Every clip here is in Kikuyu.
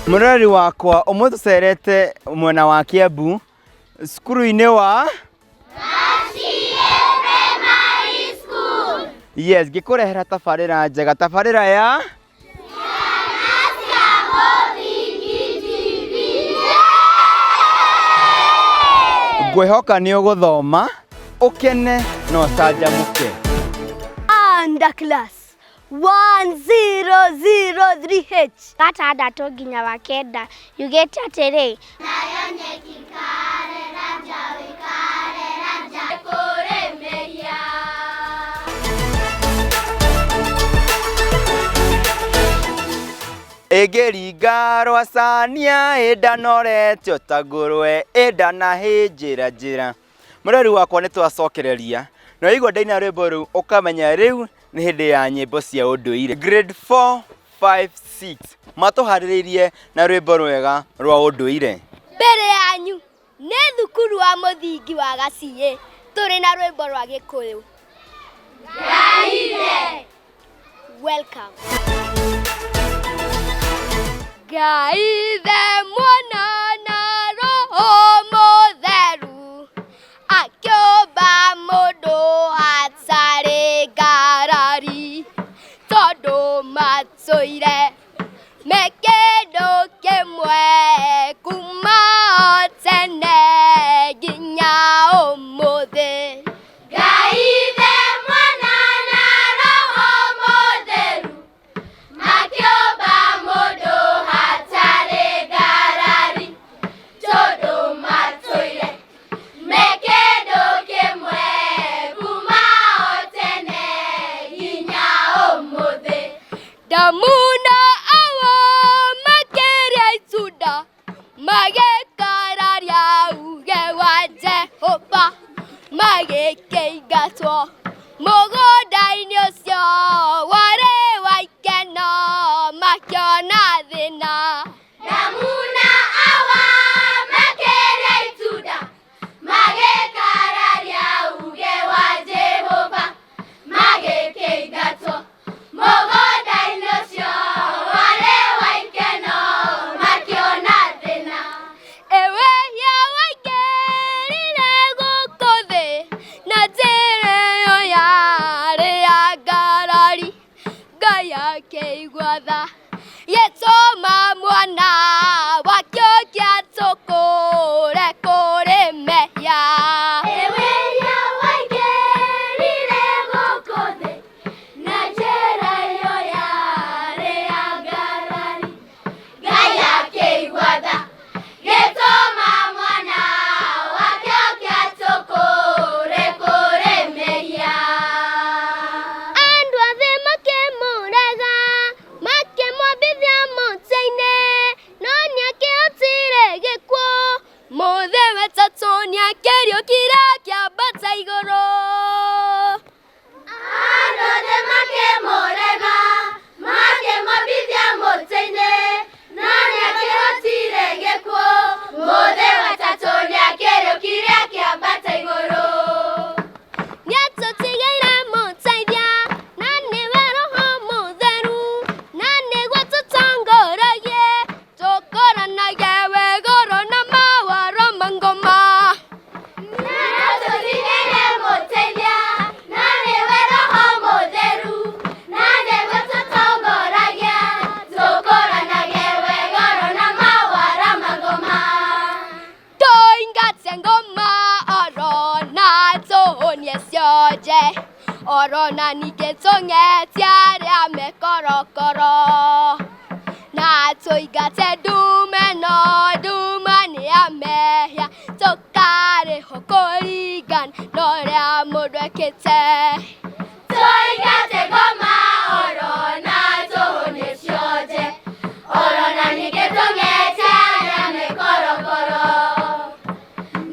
Mũrori wakwa ũmũthĩ tũcerete mwena wa Kiambu cukuru-inĩ wa Yes, ngĩkũrehera tabarĩra njega, tabarĩra ya ngwĩhoka nĩ ũgũthoma ũkene na ũcanjamũke. Under class 1003H. Gatandatũ nginya wa kenda yugĩte atĩrĩ. Ĩngĩringa rwacania ĩndanoretio ta ngũrwe ĩndanahĩnjĩra njĩra. Mũrori wakwa nĩ twacokereria na waigua ndaina rwĩmbo rũu ũkamenya rĩu nĩ hĩndĩ ya nyĩmbo cia ũndũire. Grade 4, 5, 6 matũharĩrĩirie na rwĩmbo rwega rwa ũndũire. Mbere yanyu nĩ thukuru wa mũthingi wa Gaciĩ tũrĩ na rwĩmbo rwa Gĩkũyũ. Welcome. Ngai Ithe Mwana na Roho Mũtheru akĩũmba mũndũ hatarĩ ngarari tondũ matũire me kĩndũ kĩmwe kuma o tene nginya ũmũthĩ. Ngai Ithe Mwana na Roho Mũtheru makĩũmba mũndũ hatarĩ ngarari tondũ matũire me kĩndũ kĩmwe kuma o tene nginya ũmũthĩ. Adamu na Hawa makĩrĩa itunda magĩkararia uge wa Jehova magĩkĩingatwo mũgũnda-inĩ ũcio warĩ wa ikeno makĩona thĩna. Adamu na Hawa makĩrĩa itunda magĩkararia uge wa Jehova magĩkĩingatwo mũgũnda-inĩ ũcio warĩ wa ikeno makĩona thĩna. Ewehia waingĩrire gũkũ thĩ na njĩra ĩyo yarĩ ya ngarari Ngai akĩigua tha gĩtũma mwana wakĩo kĩatũkũre kũrĩ mehia. Ewehia waingĩrire gũkũ thĩ na njĩra ĩyo yarĩ ya ngarari Ngai akĩigua tha gĩtũma mwana wakĩo kĩatũkũre kũrĩ mehia. Andũ othe makĩmũrega makĩmwambithia mũtĩ-inĩ no nĩakĩhotire gĩkuũ mũthĩ wetatũ nĩakĩriũkire akĩambata igũrũ. Andũ othe makĩmũrega makĩmwambithia mũtĩ-inĩ no nĩakĩhotire gĩkuũ mũthĩ wetatũ nĩakĩriũkire akĩambata igũrũ. Nĩatũtigĩire mũteithia na nĩwe Roho Mũtheru na nĩguo tũtongoragie tũkũranagie wĩgũrũ na mawaro ma ngoma. Nĩatũtigĩire mũteithia na nĩwe Roho Mũtheru na nĩguo tũtongoragia tũkũranagie wegoro na mawara ma ngoma. Tũingate ngoma oro na tũhũnie cionje oro na ningĩ tũng'etie arĩa me korokoro na tũingate ndume no nduma nĩ ya mehia tũkarĩhwo kũringana na ũrĩa mũndũ ekĩte. Tũingate ngoma oro na tũhũnie cionje oro na ningĩ tũng'etie arĩa me korokoro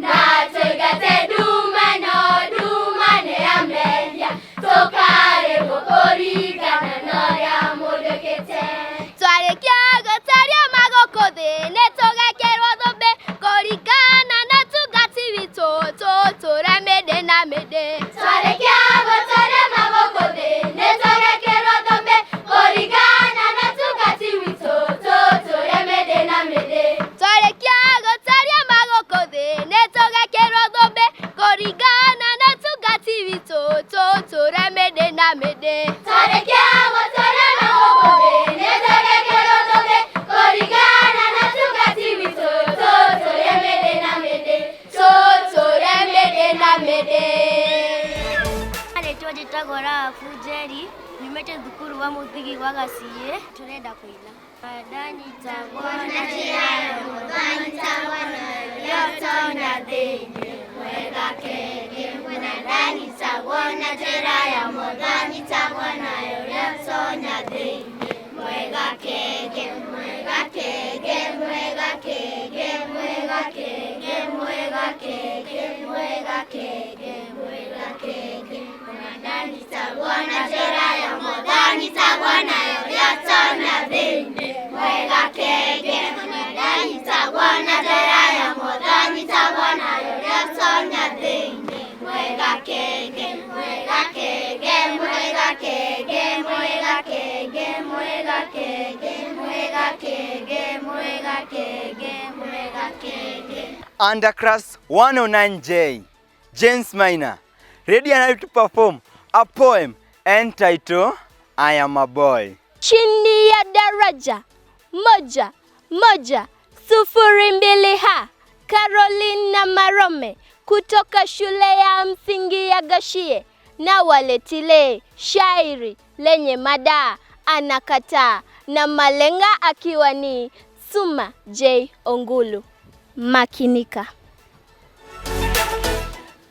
na tũingate nduma no nduma nĩ ya mehia tũkarĩhwo kũringana na ũrĩa mũndũ ekĩte. Wa mũthingi wa Gaciĩ tũrenda kũina. Ndanyitagwo na njĩra ya mũthanyitagwo nayo tonya thĩinĩ mwega kenge mwena ndanyitagwo na njĩra ya mũthanyitagwo nayo tonya thĩinĩ mwega kenge mwega kenge mwega kenge mwega kenge mwega kenge mwega kenge mwega kenge mwena ndanyitagwo na njĩra ya mũthanyitagwo nayo tonya thĩinĩ mwega kenge mwena ndanyitagwo na njĩra ya mũthanyitagwo nayo tonya thĩinĩ mwega kenge mwega kenge mwega kenge mwega kenge mwega kenge mwega kenge mwega kenge mwega kenge. Underclass 109J, James Minor, ready and ready to perform a poem entitled I Am a Boy. Chini ya daraja 1 1 0 2 H, Carolina Marome kutoka shule ya msingi ya Gashie na waletile shairi lenye mada anakataa na malenga akiwa ni Suma J Ongulu. Makinika.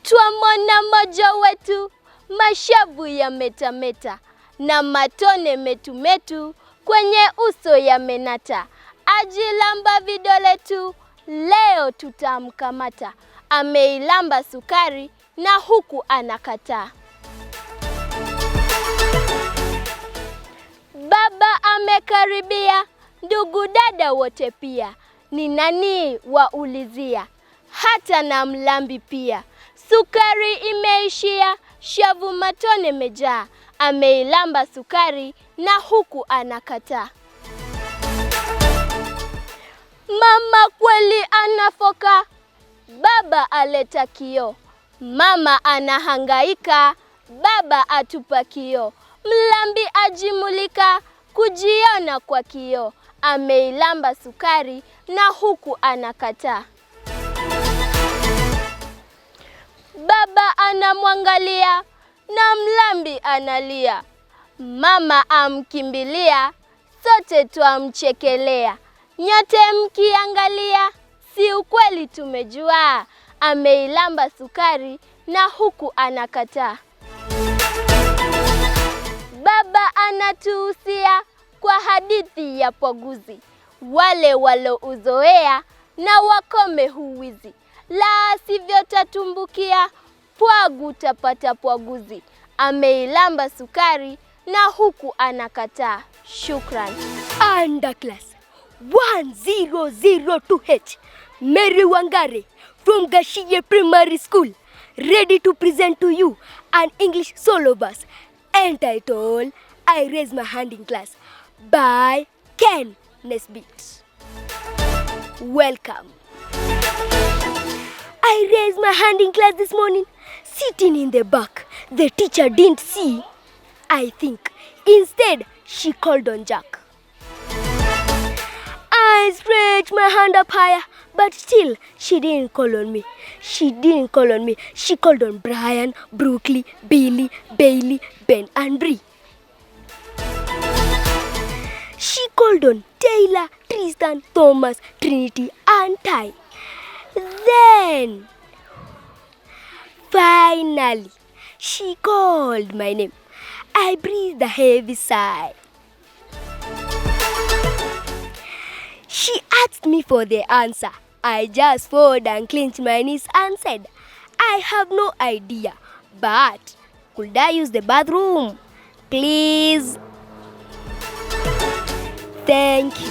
Twamwona mmoja wetu mashavu yametameta na matone metumetu kwenye uso yamenata, ajilamba vidole tu, leo tutamkamata. Ameilamba sukari na huku anakataa. Baba amekaribia, ndugu dada wote pia, ni nani waulizia, hata na mlambi pia. Sukari imeishia, shavu matone mejaa, ameilamba sukari na huku anakataa. Mama kweli anafoka, baba aleta kioo, mama anahangaika, baba atupa kioo, mlambi ajimulika kujiona kwa kioo, ameilamba sukari na huku anakataa. Baba anamwangalia na mlambi analia, mama amkimbilia, sote twamchekelea. Nyote mkiangalia, si ukweli tumejua, ameilamba sukari na huku anakataa. Baba anatuhusia kwa hadithi ya pwaguzi, wale walouzoea na wakome huwizi, la sivyo tatumbukia pwagu tapata pwaguzi. Ameilamba sukari na huku anakataa. Shukran. Underclass 1002H, Mary Wangare from Gashie Primary School, ready to present to you an English solo verse entitled I Raise My Hand in Class by Ken Nesbitt. Welcome. I raised my hand in class this morning, sitting in the back. The teacher didn't see, I think. Instead, she called on Jack. I stretched my hand up higher, but still she didn't call on me. She didn't call on me. She called on Brian, Brookley, Billy, Bailey, Ben, and Bree. She called on Taylor, Tristan, Thomas, Trinity, and Ty. Then, finally, she called my name. I breathed a heavy sigh. She asked me for the answer. I just folded and clenched my knees and said, I have no idea, but could I use the bathroom? Please? Thank you.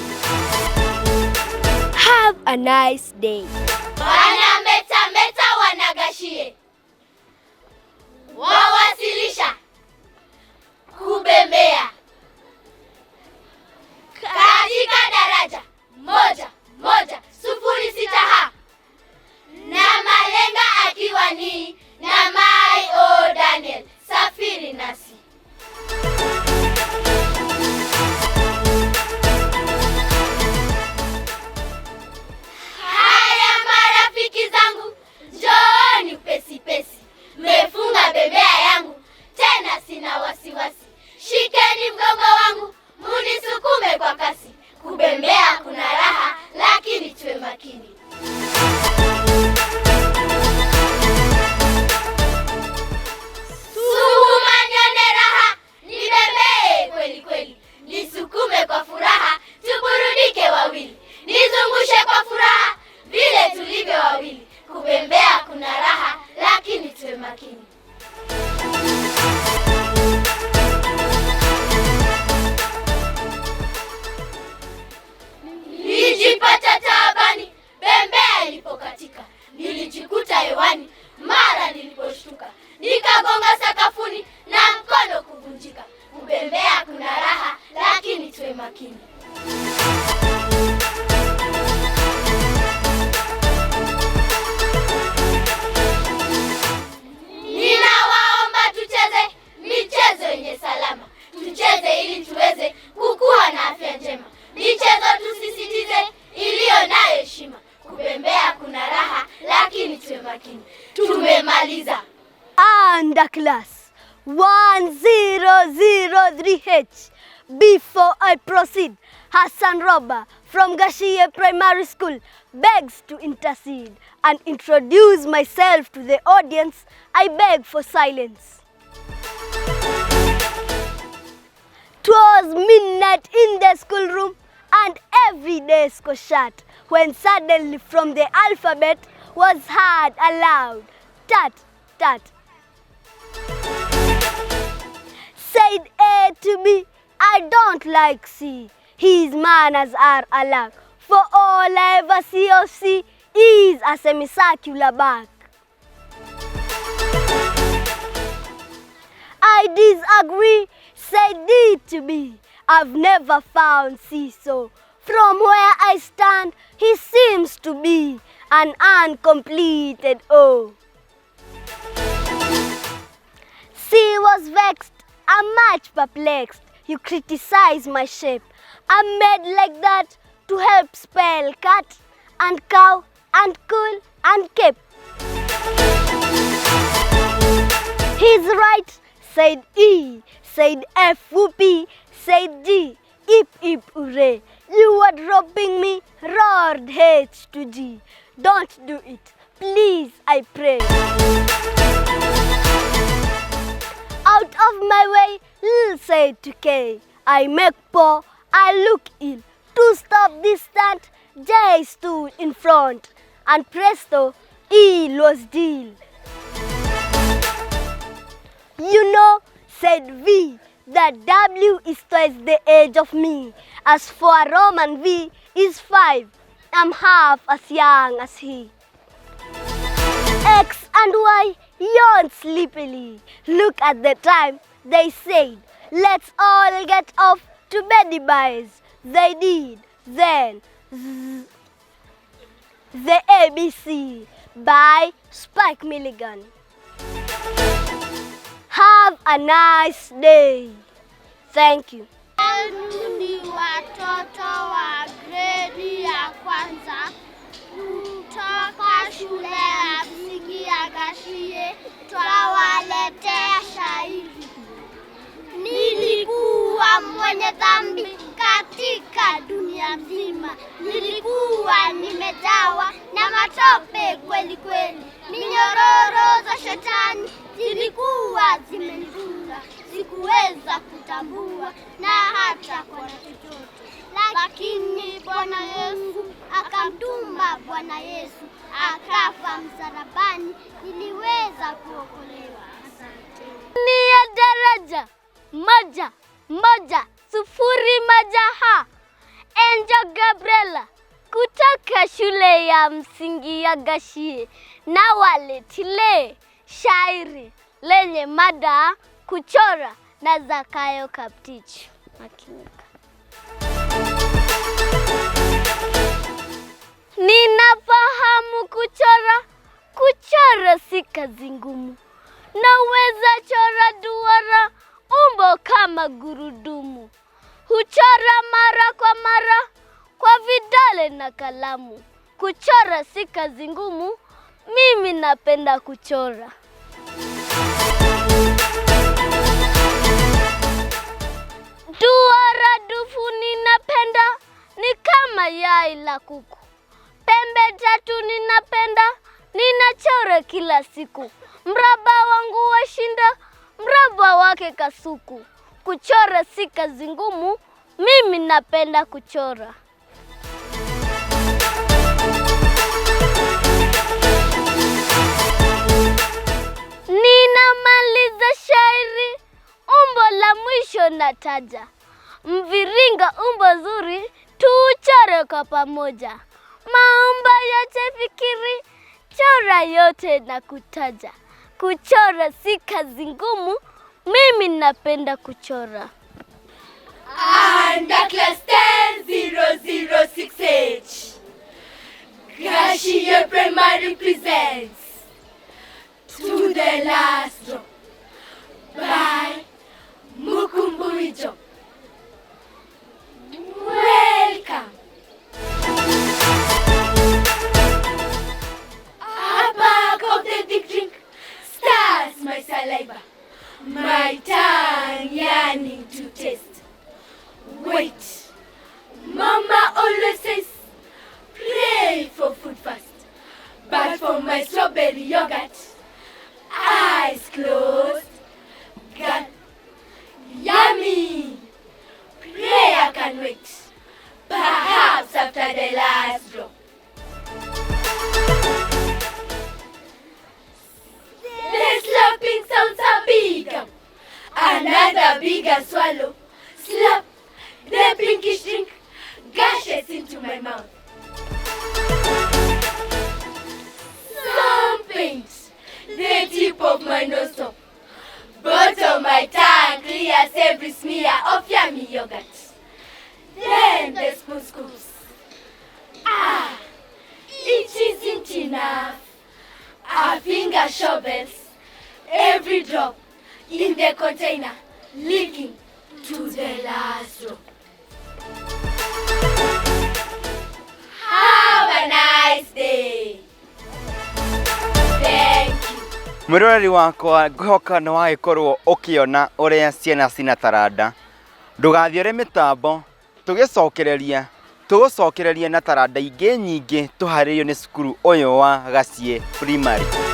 Have a nice day. Wanametameta wanagashie, wawasilisha kubembea katika daraja 1 1 0 6 H na malenga akiwa ni Namai O Daniel. Safiri nasi. Haya. makini. Ninawaomba tucheze michezo yenye salama. Tucheze ili tuweze kukua na afya njema. Michezo tusisitize iliyo nayo heshima. Kubembea kuna raha, lakini tuwe makini. Tumemaliza. And the class 1003H. Before I proceed, Hassan Roba from Gachie Primary School begs to intercede and introduce myself to the audience. I beg for silence. 'Twas midnight in the schoolroom and every desk was shut when suddenly from the alphabet was heard aloud, tut, tut. Said A to B, I don't like C. His manners are a lack. For all I ever see of C is a semicircular back. I disagree, said D to B. I've never found C so. From where I stand, he seems to be an uncompleted O. C was vexed, I'm much perplexed. You criticize my shape. I'm made like that to help spell cat and cow and cool and cape. He's right, said E, said F, whoopee, said G, ip ip hooray. You are dropping me, roared H to G. Don't do it, please, I pray. Out of my way, L said to K. I make poor, I look ill. To stop this stunt, J stood in front, and presto, E was deal. You know, said V, that W is twice the age of me. As for a Roman V is 5, I'm half as young as he. X and Y yawned sleepily. Look at the time, they said. Let's all get off to beddy buys. They did. Then, zzz. The ABC by Spike Milligan. Have a nice day. Thank you. Ni watoto wa gredi ya kwanza kutoka shule ya msingi ya Gachie, twawaletea shairi. Nilikuwa mwenye dhambi katika dunia mzima, nilikuwa nimejawa na matope kweli kweli. Minyororo za shetani zilikuwa zimenifunga, sikuweza kutambua na hata kwa chochote. Lakini Bwana Yesu akamtuma Bwana Yesu akafa msalabani, niliweza kuokolewa. Asante. Ni ya daraja 1 1 0 1 H. Angel Gabriela kutoka shule ya msingi ya Gachie na waletile shairi lenye mada kuchora na Zakayo Kaptich. Makinika. Ninafahamu kuchora, kuchora si kazi ngumu. Naweza chora duara, umbo kama gurudumu. Huchora mara kwa mara kwa vidole na kalamu. Kuchora si kazi ngumu, mimi napenda kuchora. Duara dufu ninapenda, ni kama yai la kuku. Pembe tatu ninapenda, ninachora kila siku. Mraba wangu washinda, mraba wake kasuku. Kuchora si kazi ngumu, mimi napenda kuchora. Ninamaliza shairi, umbo la mwisho nataja. Mviringa umbo zuri, tuuchore kwa pamoja. Maumbo yote fikiri, chora yote na kutaja. Kuchora si kazi ngumu, mimi napenda kuchora. And the class Primary presents To the Last Drop by Mukumburi Job. Welcome. A bag of the thick drink stirs my saliva, my tongue yearning to taste. Wait, Mama always says, pray for food first. But for my strawberry yogurt, eyes closed, gut, yummy. Prayer can wait, perhaps after the last drop. The slapping sounds are bigger. Another bigger swallow. Slap. The pinkish drink gushes into my mouth. Some paint. The tip of my nose top. Bottom my tongue clears every smear of yummy yogurt. Then the spoon scoops. Ah, it isn't enough. A finger shovels every drop in the container, leaking to the last drop. Have a nice day. Thank you. Mwĩroreri wakwa, ngwĩhoka nĩ wagĩkorwo ũkĩona ũrĩa ciana cina taranda. Ndũgathiore mĩtambo, tũgĩcokereria tũgũcokereria na taranda ingĩ nyingĩ tũharĩirio nĩ cukuru ũyũ wa Gaciĩ Primary.